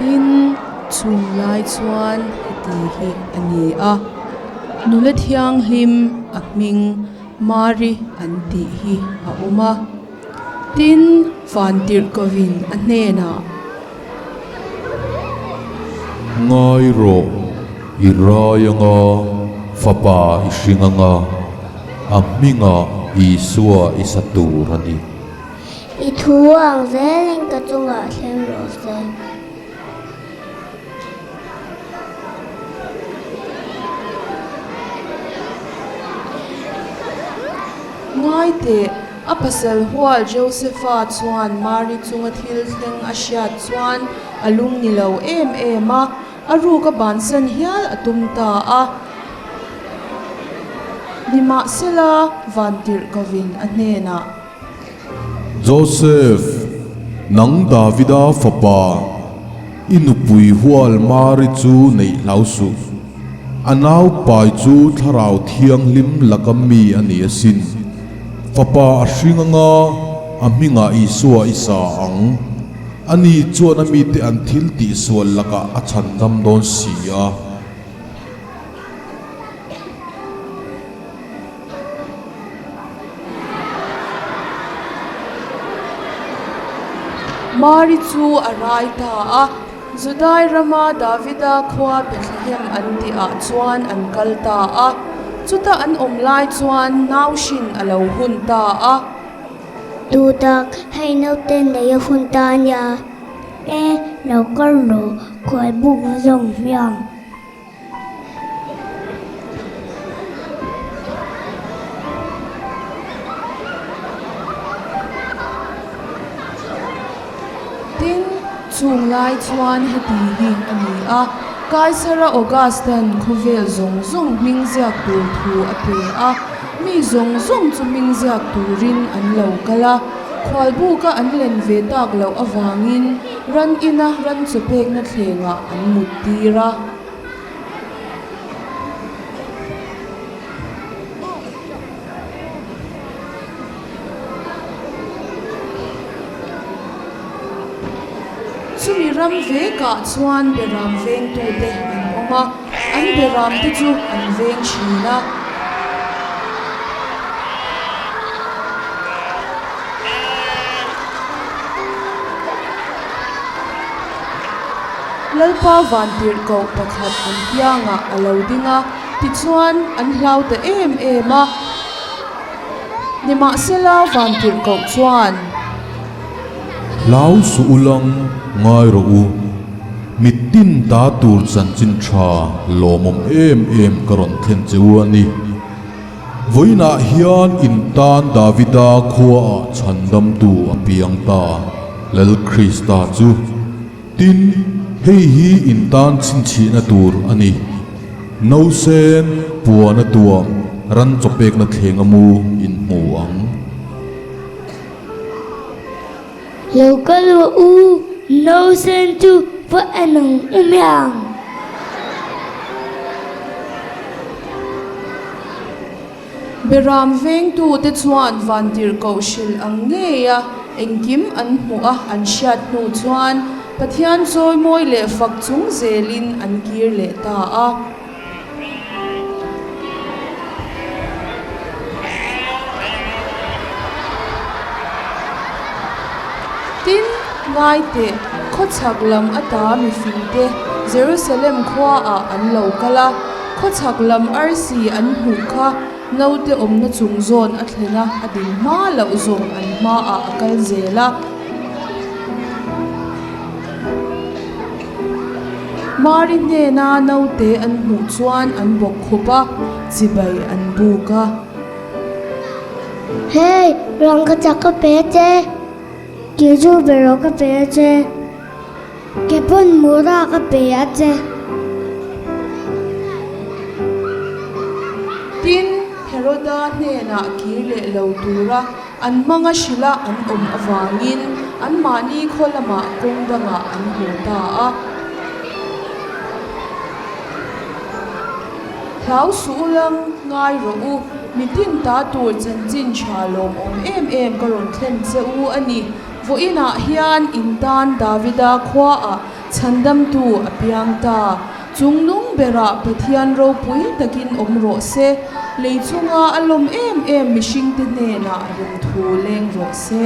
Tin, chung lai chuan heti hi a ni a, Nula thianghlim a hming Mari an tih hi a awm a. Tin, Vantirhkovin a hnenah. Ngai rawh, i rai anga fapa i hring anga a hmingah Isua i sa tur a ni. I thu ang zelin ka chungah thleng rawh se. Ngai teh, a pasal hual Josepha chuan Mari chunga thil thleng a hriat chuan a lung ni lo em em a, a ruk a bansan hial a tum ta a. Nimahsela, Vantirhkovin a hnenah. Joseph, nang Davida fapa, i nupui hual Mari chu neih hlau suh. A nau pai chu Thlarau Thianghlim laka mi a ni asin. Fapa a hring anga a hmingah Isua i sa ang. Ani chuan a mite an thil tihsual lakah a chhandam dawn si a. Mari chu a rai ta a, Judai rama Davida khua Bethlehem an tihah chuan an kal ta a. Chuta an awm lai chuan nauhrin a lo hun ta a. Duhtak, hei naute nei a hun ta a nia. E, lo kal rawh, khuai buk zawng hmiang. Tin, chung lai chuan heti hi a ni a, Kaisara Augustan khawvel zawng zawng hming ziak tur thu a pe a, mi zawng zawng chu hming ziak turin an lo kal a, khualbuka an len ve tak loh avangin ran ina ran chaw pekna thlengah an mut tir a. Chumi ram vekah chuan beram vengtute an awm a, an beramte chu an veng thin a. Lalpa vantirhkoh pakhat an kiangah a lo ding a, tichuan an hlau ta em em a. Nimahsela vantirhkoh chuan. Hlau suh u lang ngai rawh u, mitin ta tur chanchin tha lawmawm em em ka rawn thlen che u a ni. Vawiinah hian in tan Davida khuaah chhandamtu a piang ta, Lal Krista chu. Tin, hei hi in tan chhinchhihna tur a ni. Nausen puana tuam ran chawpekna thleng a mu in hmu ang. Lo kal rawh u, nausen chu va en ang u miang. Beram vengtute chuan vantirhkoh hrilh ang ngeia engkim an hmuh a an hriat hnu chuan Pathian chawimawi leh fak chung zelin an kir leh ta a. Tin, ngai teh, khawchhak lam ata mifingte Jerusalem khuaah an lo kal a, khawchhak lam arsi an hmuh kha naute awmna chung zawn a thlen a, a ding hma loh zawng an hmaah a kal zel a. Mari hnena naute an hmuh chuan an bawk khup a, chibai an buk a. Hey, rangka chak ka pe a che, keju beraw ka pe a che, ke pawn mura ka pe a che. Tin, Heroda hnenah kir leh lo tura An hmanga hrilha an awm avangin anmahni khaw lamah kawng dangah an haw ta a. Hlau suh u lang, ngai rawh u, mitin ta tur chanchin tha lawmawm em em ka rawn thlen che u a ni. Vawiinah hian in tan Davida khuaah. Chhandamtu a piang ta. Chungnung berah Pathian ropui takin awm rawh se. Lei chunga a lawm em em mihringte hnenah remthu leng rawh se.